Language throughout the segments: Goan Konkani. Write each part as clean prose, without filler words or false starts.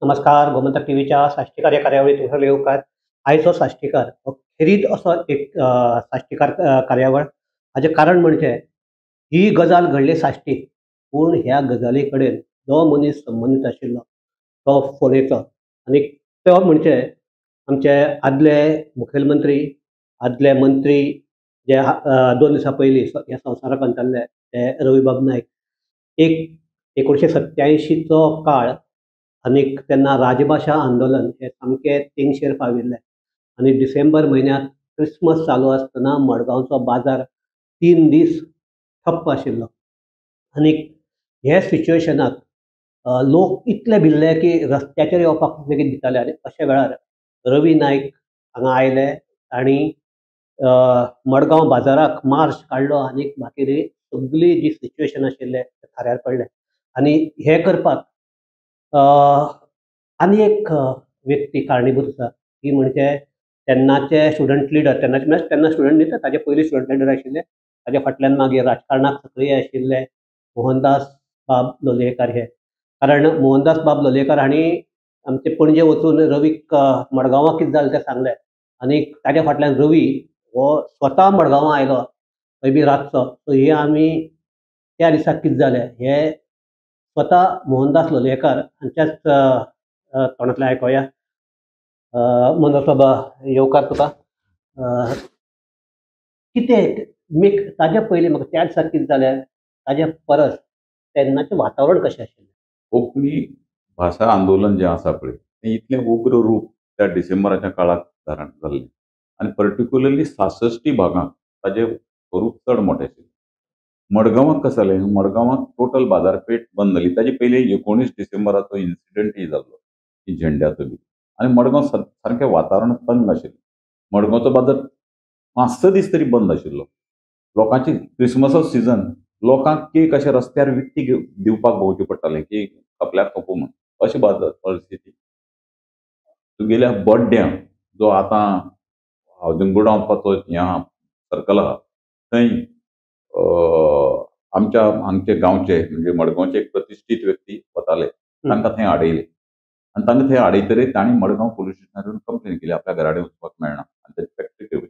नमस्कार, गोमंतक टीव्हीच्या साश्टीकार या कार्यावळीत तुमकां येवकार. आयचो साश्टीकार हो खेरीत असो एक साश्टीकार कार्यावळ. हाचें कारण म्हणजे ही गजाल घडली साश्टीक, पूण ह्या गजाली कडेन जो मनीस संबंदीत आशिल्लो तो फोंडेचो, आनी तो म्हणजे आमचे आदले मुखेलमंत्री, आदले मंत्री जे 2 दिसां पयलीं ह्या संवसाराक अंतरले ते रवीबाब नायक. एक 1987चो काळ आनीक तेन्ना राजभाशा आंदोलन हे सामकें तेंगशेर पाविल्लें आनी डिसेंबर म्हयन्यांत क्रिसमस चालू आसतना मडगांवचो बाजार 3 दीस ठप्प आशिल्लो. आनीक हे सिच्युएशनाक लोक इतले भिल्ले की रस्त्याचेर येवपाक लेगीत भिताले. आनी अशा वेळार रवी नायक हांगा आयले आनी मडगांव बाजाराक मार्च काडलो आनी बाकी सगळी जी सिच्युएशन आशिल्लें तें थाऱ्यार पडलें. आनी हें करपाक आनी एक व्यक्ती कारणीभूत आसा, ती म्हणजे तेन्नाचे स्टुडंट लिडर, तेन्नाचे म्हणल्यार तेन्ना स्टुडंट न्ही तर ताजे पयलीं स्टुडंट लिडर आशिल्ले, ताज्या फाटल्यान मागीर राजकारणाक सक्रीय आशिल्ले मोहनदास बाब लोलयेकार हे. कारण मोहनदास बाब लोलयेकार हांणी आमचे पणजे वचून रवीक मडगांवां कितें जालें तें सांगलें आनी ताज्या फाटल्यान रवी हो स्वता मडगांवां आयलो, थंय बी रातचो. सो हे आमी त्या दिसा कितें जालें हे स्वता मोहनदास लोलयेकार हांच्याच तोंडांतल्यान आयकुया. मोहनदास बाबा, येवकार तुका. कितें मेक ताज्या पयलीं म्हाका त्या दिसा कितें जालें ताज्या परस तेन्नाचें वातावरण कशें आशिल्लें? कोंकणी भाशा आंदोलन जें आसा पळय तें इतलें उग्र रूप त्या डिसेंबराच्या काळाक धारण जाल्लें आनी पर्टिक्युलरली सासश्टी भागांत ताजें स्वरूप चड मोठें आशिल्लें. मडगांवाक कशें जालें, मडगांवाक टोटल बाजारपेठ बंद जाली. ताजे पयलीं 19 डिसेंबराचो इन्सिडंटय जाल्लो की झेंड्याचो बी, आनी मडगांव सारकें वातावरण तंग आशिल्लें. मडगांवचो बाजार 5-6 दीस तरी बंद आशिल्लो. लोकांची क्रिसमसाचो सिजन, लोकांक केक अशें रस्त्यार विकती दिवपाक भोंवचें पडटालें की खपल्याक खपूं म्हूण, अशें बाजार परिस्थिती. तुगेल्या बड्ड्यां जो आतां हावजींग बोर्डा वचपाचो हें आहा सर्कल आहा थंय आमच्या हांगचे गांवचे म्हणजे मडगांवचे एक प्रतिश्ठीत व्यक्ती वताले, तांकां थंय आडयले आनी तांकां थंय आडयतरीत तांणी मडगांव पुलीस स्टेशनार येवन कंप्लेन केली आपल्या घरा कडेन वचपाक मेळना आनी ताची फॅक्टरी वयली.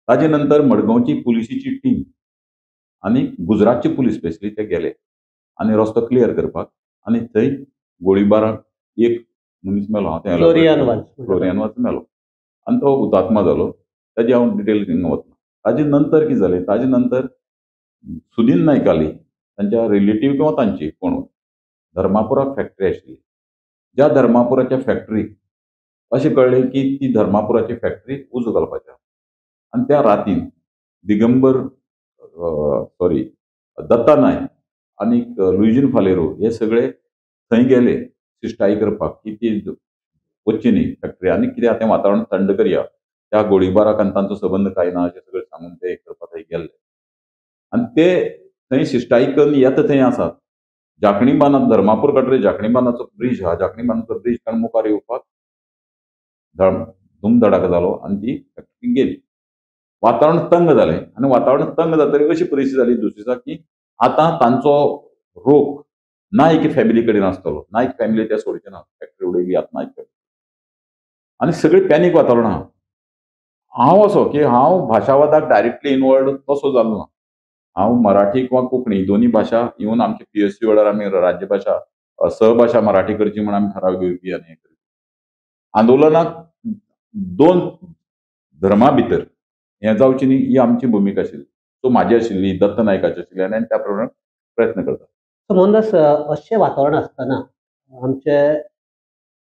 ताजे नंतर मडगांवची पुलिसीची टीम आनी गुजरातची पुलीस स्पेशली ते गेले आनी रस्तो क्लियर करपाक, आनी थंय गोळीबाराक एक मनीस मेलो, फ्लोरियन वाज मेलो आनी तो हुतात्मा जालो. ताजी हांव डिटेल वतना. ताजे नंतर कितें जालें, ताजे नंतर सुदीन नायकाली तांच्या रिलेटीव किंवा तांची कोण धर्मापुराक फॅक्टरी आशिल्ली. ज्या धर्मापुराच्या फॅक्टरीक अशें कळ्ळें की ती धर्मापुराची फॅक्टरी उजो घालपाची आनी त्या रातीन दिगंबर सॉरी दत्ता नायक आनी लुईजीन फालेरो हे सगळे थंय गेले शिश्टाई करपाक की ती वचची न्ही फॅक्टरी आनी कितें तें वातावरण थंड करया, त्या गोळीबाराक आनी तांचो संबंद कांय ना अशें सगळें सांगून ते करपाक थंय गेल्ले. आनी ते थंय शिश्टाई करून येता थंय आसात जाखणी बांदात, धर्मापूर कटरे जाखणी बांदाचो ब्रीज आहा, जाखणी बांदाचो ब्रीज कारण मुखार येवपाक धुमधडाक जालो आनी ती फॅक्टरी गेली. वातावरण तंग जालें आनी वातावरण तंग जातकीर अशी परिस्थिती जाली दुसरे दिसा की आतां तांचो रोख नायक फॅमिली कडेन आसतलो, नायक फॅमिली ते सोडचे ना, फॅक्टरी उडयली आतां नायक फॅमिली, आनी सगळें पॅनीक वातावरण आहा. हांव असो की हांव भाशावादाक डायरेक्टली इनवॉल्ड तसो जालो ना. हांव मराठी किंवा कोंकणी दोनी भाशा इवन आमचे PSC वेळार आमी राज्यभाशा सहभाशा मराठी करची म्हूण आमी ठराव घेवपी आनी हें करपी. आंदोलनाक 2 धर्मा भितर हें जावची न्ही ही आमची भुमिका आशिल्ली. सो म्हाजी आशिल्ली, दत्त नायकाची आशिल्ली आनी त्या प्रमाणे प्रयत्न करता. सो मोहनदास, अशें वातावरण आसतना आमचे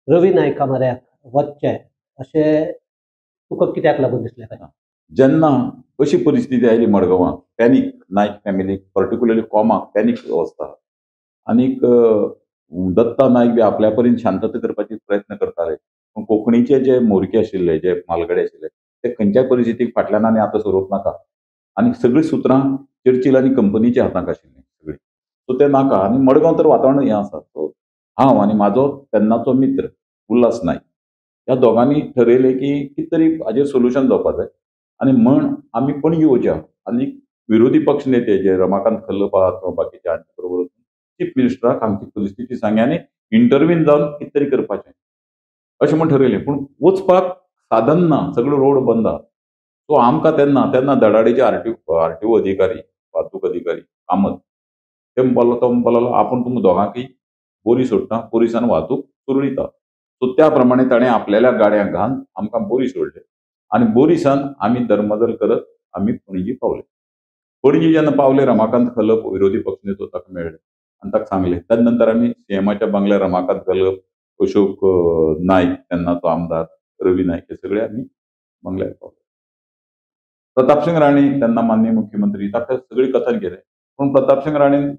रवी नायका म्हऱ्याक वचचें अशें तुका कित्याक लागून दिसलें काय? जेन्ना अशी परिस्थिती आयली मडगांवां, पॅनीक, नायक फॅमिलीक पर्टिक्युलरली कोमाक पॅनीक अवस्था, आनीक दत्ता नायक बी आपल्या परीन शांतता करपाची प्रयत्न करताले, पूण कोंकणीचे जे मोरके आशिल्ले, जे म्हालगडे आशिल्ले ते खंयच्याय परिस्थितीक फाटल्यान आनी आतां सोरोप नाका, आनी सगळीं सुत्रां चर्चील आनी कंपनीच्या हातांत आशिल्लीं सगळीं, सो तें नाका. आनी मडगांव तर वातावरण हें आसा. सो हांव आनी म्हाजो तेन्नाचो मित्र उल्हास नायक ह्या दोगांनी ठरयलें की कितें तरी हाजेर सोल्युशन जावपा जाय आनी म्हण आमी पणजी वचया आनी विरोधी पक्ष नेते जे रमाकांत खल्लप आहात किंवा बाकीचे हांचे बरोबर चीफ मिनिस्टराक आमची परिस्थिती सांगया आनी इंटरवीन जावन कितें तरी करपाचें अशें म्हूण ठरयलें. पूण वचपाक साधन ना, सगळो रोड बंद आहा. सो आमकां तेन्ना तेन्ना धडाडीचे आरटीओ अधिकारी, वाहतूक अधिकारी कामत ते म्हणपाक लागलो, तो म्हणपाक लागलो आपूण तुमकां दोगांकय बोरी सोडटा, बोरीसान वाहतूक सुरळीत. सो त्या प्रमाणे ताणें आपल्याल्या गाडयांक घालून आमकां बोरी सोडले आनी बोरीसान आमी दरमजल करत आमी पणजी पावले. पणजी जेन्ना पावले रमाकांत खलप विरोधी पक्षनेतो ताका मेळ्ळे आनी ताका सांगलें. त्या नंतर आमी सीएमाच्या बंगल्यार रमाकांत खलप, अशोक नायक तेन्नाचो आमदार, रवी नायक हे सगळे आमी बंगल्यार पावले. प्रतापसिंग राणे तेन्ना माननीय मुख्यमंत्री, ताका सगळी कथन केलें. पूण प्रतापसिंग राणेन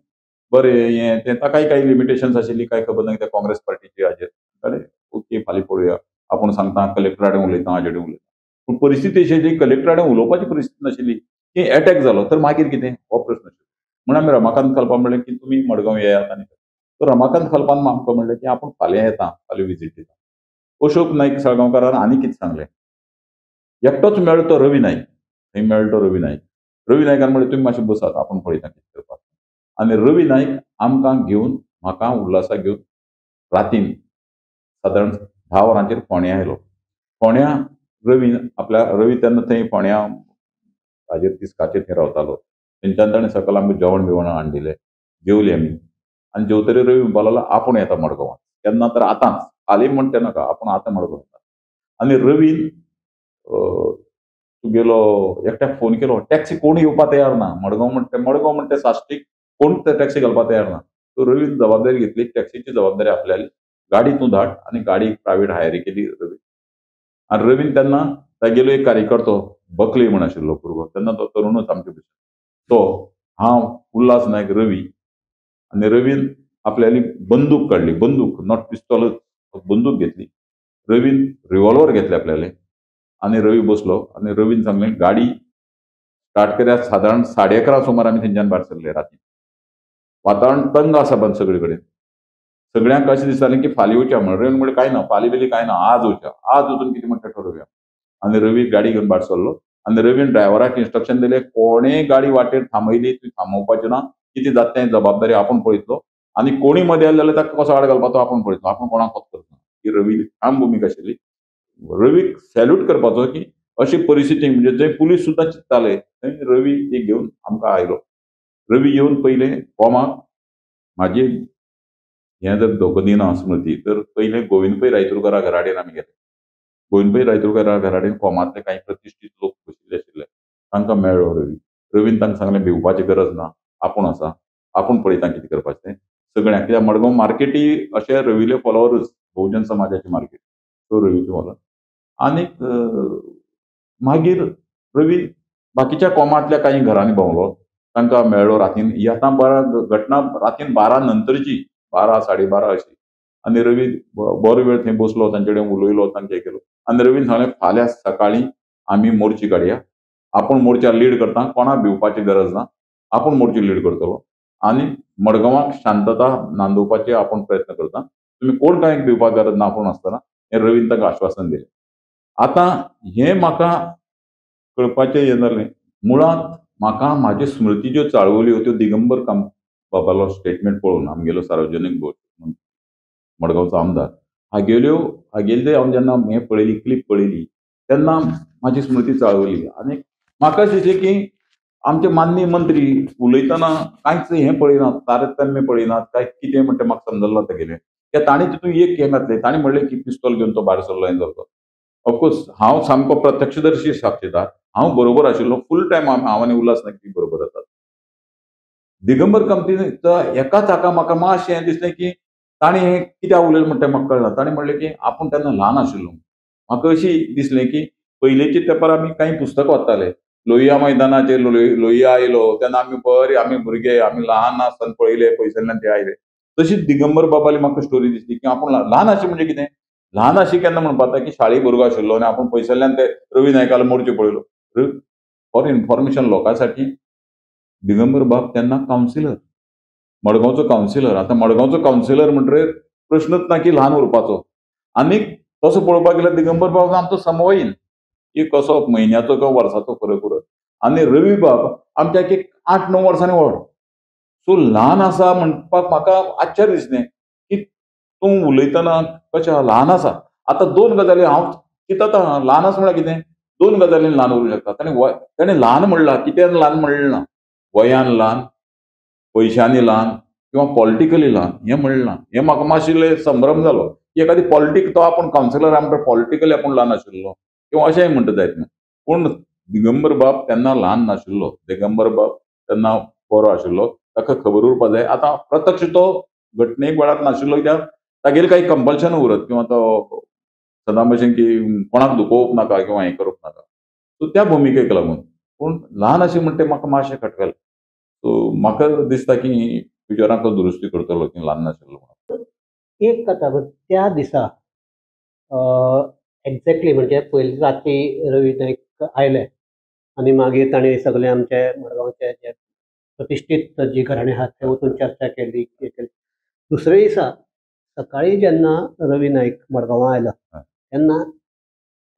बरें हें तें ताकाय कांय लिमिटेशन्स आशिल्ली, कांय खबर ना कित्याक काँग्रेस पार्टीचे हाजेर. ताणें ओके फाल्यां पळोवया, आपूण सांगता कलेक्टरा कडेन उलयता, हाजे कडेन उलयता. पूण परिस्थिती अशी आशिल्ली कलेक्टरा कडेन उलोवपाची परिस्थिती नाशिल्ली की एटॅक जालो तर मागीर कितें हो प्रस्न आशिल्लो. म्हणून आमी रमाकांत खलपान म्हणलें की तुमी मडगांव येयात. आनी तर रमाकांत खलपान आमकां म्हणलें की आपूण फाल्यां येता, फाल्यां विजीट दिता. अशोक नायक साळगांवकारान आनी कितें सांगलें, एकटोच मेळ्ळो तो रवी नायक, थंय मेळ्ळो तो रवी नायक. रवी नायकान म्हणलें तुमी मातशें बसात, आपूण पळयता कितें करपाक. आनी रवी नायक आमकां घेवन, म्हाका उल्हासाक घेवन रातीन सादारण 10 वरांचेर फोंड्या आयलो. फोंड्या रवी आपल्या रवी तेन्ना थंय फोंड्या हाजेर तिस्काचेर थंय रावतालो. थंयच्यान ताणें सकयल आमकां जेवण बिवण हाडून दिलें, जेवली आमी. आनी जेवतरी रवी म्हणपाक लागलो आपूण येता मडगांवां, केन्ना तर आतांच, फाल्यां म्हण तें नाका, आपूण आतां मडगांव येता. आनी रवीन तुगेलो एकट्याक फोन केलो, टॅक्सी कोण येवपाक तयार ना मडगांव म्हणटे, मडगांव म्हणटे साश्टीक कोण टॅक्सी घालपाक तयार ना. सो रवीन जबाबदारी घेतली, टॅक्सीची जबाबदारी आपल्याली, गाडी तूं धाड. आनी गाडी प्रायवेट हायर केली रवीन. आनी रवीन तेन्ना तागेलो एक कार्यकर्तो बकले म्हण आशिल्लो भुरगो, तेन्ना तो तरुणूच आमचे भशेन, तो हांव उल्हास नायक रवी. आनी रवीन आपल्याली बंदूक काडली, बंदूक not पिस्तॉलच, बंदूक घेतली. रवीन रिव्हॉल्वर घेतले आपल्याले आनी रवी बसलो. आनी रवीन सांगलें गाडी स्टार्ट करया. सादारण 11:30 सुमार आमी थंयच्यान भायर सरले. राती वातावरण तंग आसा बंद सगळे कडेन, सगळ्यांक अशें दिसतालें की फाल्यां वचया म्हण. रवीन म्हणलें कांय ना, फाल्यां बिली कांय ना, आज वचया, आज वचून कितें म्हणटा ठरोवया. आनी रवी गाडी घेवन भायर सरलो. आनी रवीन ड्रायव्हराक इन्स्ट्रक्शन दिलें, कोणें गाडी वाटेर थांबयली तुवें थांबोवपाचें ना, कितें जाता तें जबाबदारी आपूण पळयतलो, आनी कोणी मदें आयले जाल्यार ताका कसो आड घालपाचो आपूण पळयतलो, आपूण कोणाक कोत करतना. ही रवी ठाम भुमिका आशिल्ली. रवीक सॅल्यूट करपाचो की अशी परिस्थिती म्हणजे जंय पुलीस सुद्दां चिंत्ताले थंय रवी ती घेवन आमकां आयलो. रवी येवन पयलें कोमाक म्हाजी हें जर धोको दिना स्मृती तर पयलें गोविंद पै रायतुरकारा घरा कडेन आमी गेले. गोविंद पै रायतुरकारा घरा कडेन कोमांतले कांय प्रतिश्ठीत लोक बशिल्ले आशिल्ले, तांकां मेळ्ळो रवी. रवीन तांकां सांगलें भिवपाची गरज ना, आपूण आसा, आपूण पळयता कितें करपाचें तें सगळ्यांक. कित्याक मडगांव मार्केटी अशें रवीले फॉलोवरच, बहुजन समाजाची मार्केट, सो रवीचे फॉलोवर. आनीक मागीर रवी बाकीच्या कोमांतल्या कांय घरांनी भोंवलो, तांकां मेळ्ळो रातीन. ही आतां घटना रातीन 12 नंतरची, 12 12:30 अशी. आनी रवी बरो वेळ थंय बसलो, तांचे कडेन उलयलो, तांकां हें केलो. आनी रवीन सांगलें फाल्यां सकाळीं आमी मोर्ची काडया, आपूण मोर्चा लीड करता, कोणाक भिवपाची गरज ना, आपूण मोर्ची लीड करतलो आनी मडगांवाक शांतता नांदोवपाचे आपूण प्रयत्न करता, तुमी कोण कांय भिवपाक गरज ना आपूण आसतना, हें रवीन तांकां आश्वासन दिलें. आतां हें म्हाका कळपाचें हें जालें, मुळांत म्हाका म्हाज्यो स्मृती ज्यो चाळवल्यो त्यो दिगंबर कामत बाबालो स्टेटमेंट पळोवन, आमगेलो सार्वजनीक मडगांवचो आमदार, हागेल्यो हागेले हांव जेन्ना हें पळयली, क्लिप पळयली तेन्ना म्हाजी स्मृती चाळवली. आनी म्हाका अशें दिसलें की आमचे माननीय मंत्री उलयतना कांयच हें पळयनात, तारतम्य पळयनात, काय कितें म्हणटा म्हाका समजलें तेगेलें. कित्याक ताणें तितून एक हें घातलें, ताणें म्हणलें की पिस्तॉल घेवन तो भायर सरलो हें जालो. ऑफकोर्स हांव सामको प्रत्यक्षदर्शी साक्षीदार, हांव बरोबर आशिल्लो फूल टायम, हांव आनी उल्हास नायक बरोबर आसात. दिगंबर कामतीचा एकाच हाका म्हाका मातशें हें दिसलें की ताणें हें कित्याक उलयलें म्हणटा तें म्हाका कळना. ताणें म्हणलें की आपूण तेन्ना ल्हान आशिल्लो. म्हाका अशी दिसलें की पयलींचे तेंपार आमी कांय पुस्तकां वाचताले, लोहिया मैदानाचेर लोहिया आयलो तेन्ना आमी बरे, आमी भुरगे, आमी ल्हान आसतना पळयले, पयसुल्ल्यान ते आयले. तशीच दिगंबर बाबाली म्हाका स्टोरी दिसली की आपूण ल्हान आशिल्लो म्हणजे कितें, ल्हान आशिल्लो केन्ना म्हणपाक जाता की शाळे भुरगो आशिल्लो आनी आपूण पयसुल्ल्यान ते रवी नायकालो मोर्चो पळयलो. फॉर इन्फॉर्मेशन लोकांसाठी, दिगंबर बाब तेन्ना कावन्सिलर, मडगांवचो कावन्सिलर. आतां मडगांवचो कावन्सिलर म्हणटकीर प्रश्नच ना की ल्हान उरपाचो. आनी तसो पळोवपाक गेल्यार दिगंबर बाब आमचो समवयीन, की कसो म्हयन्याचो किंवा वर्साचो फरक उरत. आनी रवी बाब आमच्या एक 8-9 वर्सांनी व्हड. सो ल्हान आसा म्हणपाक म्हाका आश्चर्य दिसलें की तूं उलयतना कशें ल्हान आसा. आतां दोन गजाली हांव चिंतता, ल्हान आसा म्हळ्यार कितें, दोन गजालीन ल्हान उरूंक शकता. ताणें ल्हान म्हणलां, कित्यान ल्हान म्हणलें ना, वयान ल्हान, पयशांनी ल्हान किंवा पॉलिटिकली ल्हान हें म्हणलें ना. हें म्हाका मातशें संभ्रम जालो की एखादी पॉलिटीक तो आपूण कावन्सिलर आमकां पॉलिटिकली आपूण ल्हान आशिल्लो किंवा अशेंय म्हणटा जायत न्हू. पूण दिगंबर बाब तेन्ना ल्हान नाशिल्लो, दिगंबर बाब तेन्ना बरो आशिल्लो, ताका खबर उरपा जाय. आतां प्रत्यक्ष तो घटनेक वेळार नाशिल्लो कित्याक तागेलें कांय कंपल्शन उरत किंवा तो सदां भशेन की कोणाक दुखोवप नाका किंवा हें करप नाका, सो त्या भुमिकेक लागून. पूण ल्हान अशें म्हणटा तें म्हाका मातशें खटकलें. सो म्हाका दिसता की फ्युचराक तो दुरुस्ती करतलो की ल्हान नाशिल्लो. एक कथा त्या दिसा एक्झॅक्टली म्हणजे पयली राती रवी नायक आयले आनी मागीर ताणें सगळे आमचे मडगांवचे जे प्रतिश्ठीत जी घराणें आहात ते वचून चर्चा केली. दुसरे दिसा सकाळी जेन्ना रवी नायक मडगांवां आयलो तेन्ना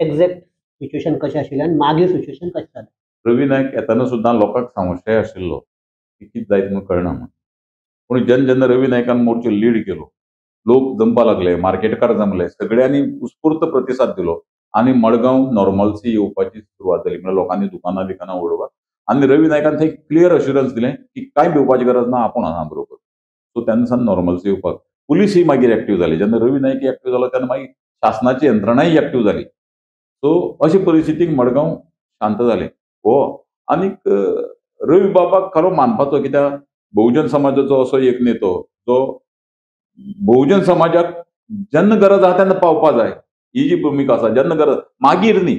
एक्झॅक्ट सिच्युएशन कशें आशिल्लें आनी मागीर सिच्युएशन कशें जालें? रवी नायक येतना सुद्दां लोकांक संशय आशिल्लो की कितें जायत म्हूण कळना म्हूण. पूण जेन्ना जेन्ना रवी नायकान मोर्चो लीड केलो, लोक जमपा लागले, मार्केटकार जमले, सगळ्यांनी उत्स्फूर्त प्रतिसाद दिलो आनी मडगांव नॉर्मलसी येवपाची सुरवात जाली. म्हळ्यार लोकांनी दुकानां बिकानां उडोवपाक आनी रवी नायकान थंय क्लियर अश्युरन्स दिलें की कांय भिवपाची गरज ना, आपूण आसा बरोबर. सो तेन्ना सावन नॉर्मलसी येवपाक पुलिसूय मागीर एक्टीव जाली. जेन्ना रवी नायक एक्टीव जालो तेन्ना मागीर शासनाची यंत्रणाय एक्टीव जाली. सो अशे परिस्थितीक मडगांव शांत जालें. हो आनीक रवी बाबाक खरो मानपाचो, कित्याक बहुजन समाजाचो असो एक नेतो जो बहुजन समाजाक जेन्ना गरज आसा तेन्ना पावपा जाय, ही जी भुमिका आसा, जेन्ना गरज मागीर न्ही.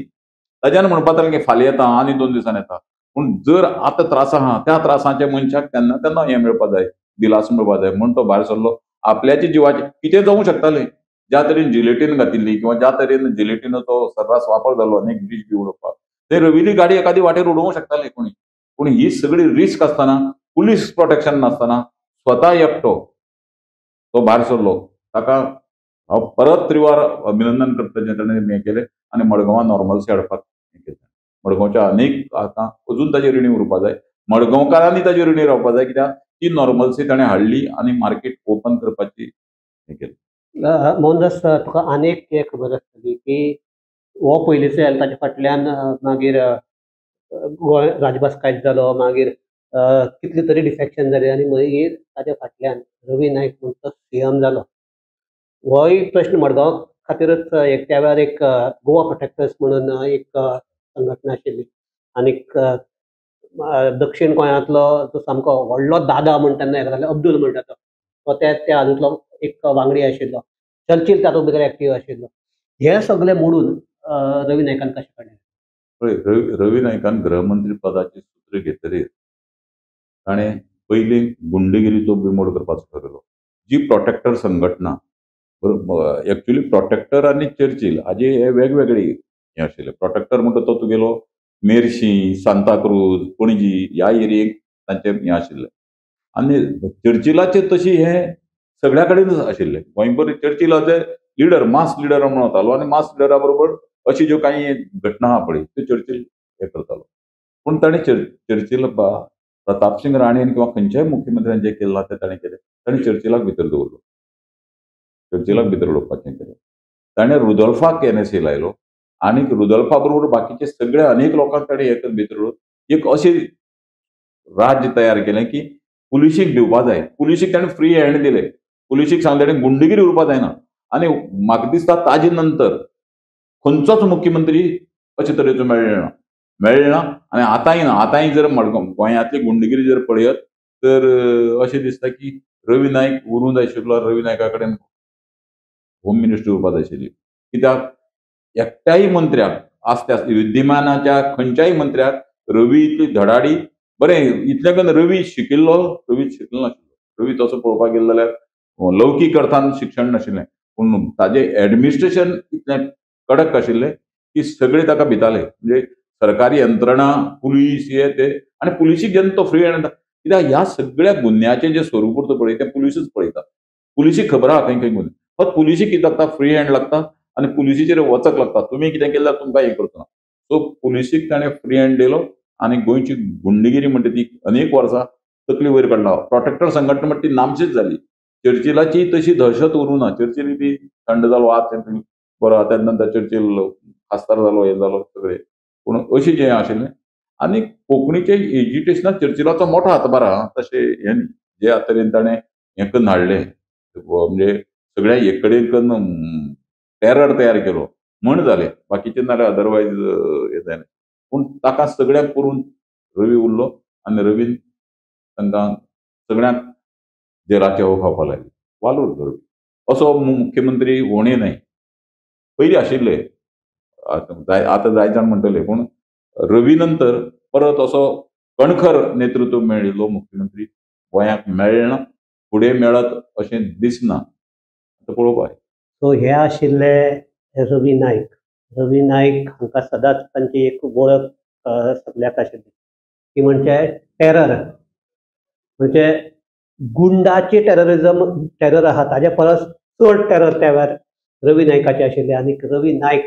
ताज्यान म्हणपा जालें की फाल्यां येता आनी 2 दिसान येता, पूण जर आतां त्रास आहा त्या त्रासाच्या मनशाक तेन्ना तेन्ना हें मेळपा जाय, दिलास मेळपा जाय म्हूण तो भायर सरलो. आपल्याच्या जिवाचें कितें जावूं शकतालें, ज्या तरेन जिलेटीन घातिल्ली किंवा ज्या तरेन जिलेटीनाचो सर्रास वापर जालो आनी ब्रिज बी उडोवपाक, ते रवीली गाडी एखादी वाटेर उडोवंक शकताले कोणी. पूण ही सगळी रिस्क आसतना, पुलीस प्रोटेक्शन नासतना स्वता एकटो तो भायर सरलो. ताका हांव परत त्रिवार अभिनंदन करता जें ताणें हें केलें आनी मडगांवां नॉर्मलसी हाडपाक हें केलें. मडगांवच्या अनेक आतां अजून ताजे ऋणी उरपा जाय, मडगांवकारांनी ताजे ऋणी रावपा जाय, कित्याक ती नॉर्मलसी ताणें हाडली आनी मार्केट ओपन करपाची हें केलें. मोहनदास, तुका आनीक एक खबर आसतली की हो पयलींचो आयलो, ताच्या फाटल्यान मागीर गोंय राजभास कायदो जालो, मागीर कितले तरी डिफेक्शन जाले आनी मागीर ताच्या फाटल्यान रवी नायक म्हूण तो सीएम जालो. होय प्रश्न मडगांव खातीरच एक त्या वेळार एक गोवा प्रोटेक्टर्स म्हणून एक संघटना आशिल्ली आनीक दक्षिण गोंयांतलो जो सामको व्हडलो दादा म्हण तेन्ना हेका जाल्यार अब्दुल म्हणटा तो त्या त्या हातूंतलो एक वांगडी आशिल्लो, चर्चील तातूंत भितर एक्टीव आशिल्लो. हे सगळे मोडून रवी नायकान कशें काडलें? पळय, रवी नायकान गृहमंत्री पदाची सूत्र घेतकीर ताणें पयलीं गुंडगिरीचो बिमोड करपाचो ठरयलो. जी प्रोटेक्टर संघटना, एक्चुअली प्रोटेक्टर आनी चर्चील हाजे हे वेगवेगळे हें आशिल्ले. प्रोटेक्टर म्हणटा तो तुगेलो मेरशी, सांताक्रूज, पणजी ह्या एरियेक तांचें हें आशिल्लें आनी चर्चिलाचें तशी हें सगळ्या कडेनच आशिल्लें. गोंयभर चर्चिलाचे लिडर, मास लिडर म्हणून वतालो आनी मास लिडरा बरोबर अशी ज्यो कांय घटना आहा पळय त्यो चर्चील हें करतालो. पूण ताणें चर्चील प्रतापसिंग राणेन किंवा खंयच्याय मुख्यमंत्र्यान जें केलां तें ताणें केलें. ताणें चर्चिलाक भितर दवरलो, चर्चिलाक भितर उडोवपाचें केलें. ताणें रुदोल्फाक एनएसए लायलो आनी रुदोल्फा बरोबर बाकीचे सगळे अनेक लोकांक ताणें हे भितर उडोवन एक अशें राज्य तयार केलें की पुलिशीक भिवपा जाय. पुलिशीक ताणें फ्री हँड दिलें, पुलिशीक सांगलें ताणें गुंडगिरी उरपा जायना. आनी म्हाका दिसता ताजे नंतर खंयचोच मुख्यमंत्री अशे तरेचो मेळ्ळो ना आनी आतांय ना. आतांय जर मडगांव गोंयांतली गुंडगिरी जर पळयत तर अशें दिसता की रवी नायक उरूंक जाय आशिल्लो, रवी नायका कडेन होम मिनिस्ट्री उरपा जाय आशिल्ली. कित्याक एकट्याय मंत्र्याक आसत्या विद्यमानाच्या खंयच्याय मंत्र्याक रवी इतली धडाडी, बरें इतलें करून रवी शिकिल्लो, रवी शिकलो नाशिल्लो. रवी तसो पळोवपाक गेलो जाल्यार लौकीक अर्थान शिक्षण नाशिल्लें, पूण ताजें एडमिनिस्ट्रेशन इतलें कडक आशिल्लें की सगळे ताका भिताले. म्हणजे सरकारी यंत्रणा, पुलीस हे ते, आनी पुलिसीक जेन्ना तो फ्री हँड, कित्याक ह्या सगळ्या गुन्यांचें जें स्वरूप उरता पळय तें पुलिसूच पळयता. पुलिसीक खबर आहा खंय खंय गुन्हे, फक्त पुलिसीक कितें लागता, फ्री हँड लागता आनी पुलिसीचेर वचक लागता, तुमी कितें केलें जाल्यार तुमकां हें करतना. सो पुलिसीक ताणें फ्री हँड दिलो आनी गोंयची गुंडगिरी म्हणटा ती अनेक वर्सां तकली वयर काडला. प्रोटेक्टर संघटना म्हणटा ती नामशीच जाली. चर्चिलाची तशी दहशत उरूं ना. चर्चिल बी थंड जालो, आत बरो आहा, तेन्ना नंतर चर्चिल खासदार जालो, हें जालो सगळें. पूण अशें जें आशिल्लें आनी कोंकणीचे एजिटेशनाक चर्चिलाचो मोठो हातभार आहा, तशें हें न्ही. जे तरेन ताणें हें करून हाडलें, म्हणजे सगळ्या एक कडेन करून टेरर तयार केलो म्हण जालें, बाकीचे नाल्यार अदरवायज हें जायना. पूण ताका सगळ्यांक करून रवी उरलो आनी रवीन तांकां सगळ्यांक जेलाचे हो खावपाक लागले. वालोर रवी असो मुख्यमंत्री होणे न्हय, पयलीं आशिल्ले, आतां जाय जाण म्हणटले, पूण रवी नंतर परत असो कणखर नेतृत्व मेळिल्लो मुख्यमंत्री गोंयाक मेळना, फुडें मेळत अशें दिसना. आतां पळोवपाक. सो हे आशिल्ले रवी नायक. रवी नायक हांकां सदांच तांची एक वळख सगल्याक आशिल्ली ती म्हणजे टेरर, म्हणजे गुंडाची टेररिजम टेरर आहा ताजे परस चड टेरर त्या वेळार रवी नायकाचे आशिल्ले आनी रवी नायक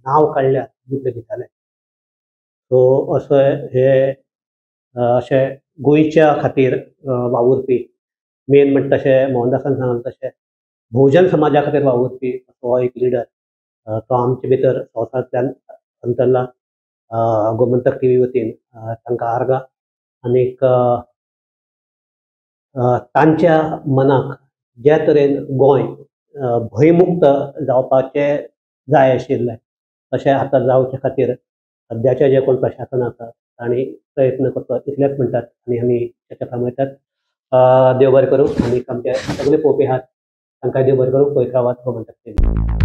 नांव काडल्यार गुंड दिताले. सो असो हे अशे गोंयच्या खातीर वावुरपी, मेन म्हणटा तशें मोहनदासान सांगलें तशें भोवजन समाजा खातीर वावुरपी असो एक लिडर तो आमचे भितर संवसारांतल्यान अंतरला. गोमंतक टीव्ही वतीन तांकां आर्गां आनीक तांच्या मनाक ज्या तरेन गोंय भंयमुक्त जावपाचें जाय आशिल्लें तशें आतां जावचे खातीर सद्याचें जें कोण प्रशासन आसा तांणी प्रयत्न करचो इतलेंच म्हणटात आनी आमी ताच्या थांबयतात. देव बरें करूं आनी आमचे सगळे पळोवपी आहात तांकां देव बरें करूं. पळयत रावात गोमंतक टीव्ही.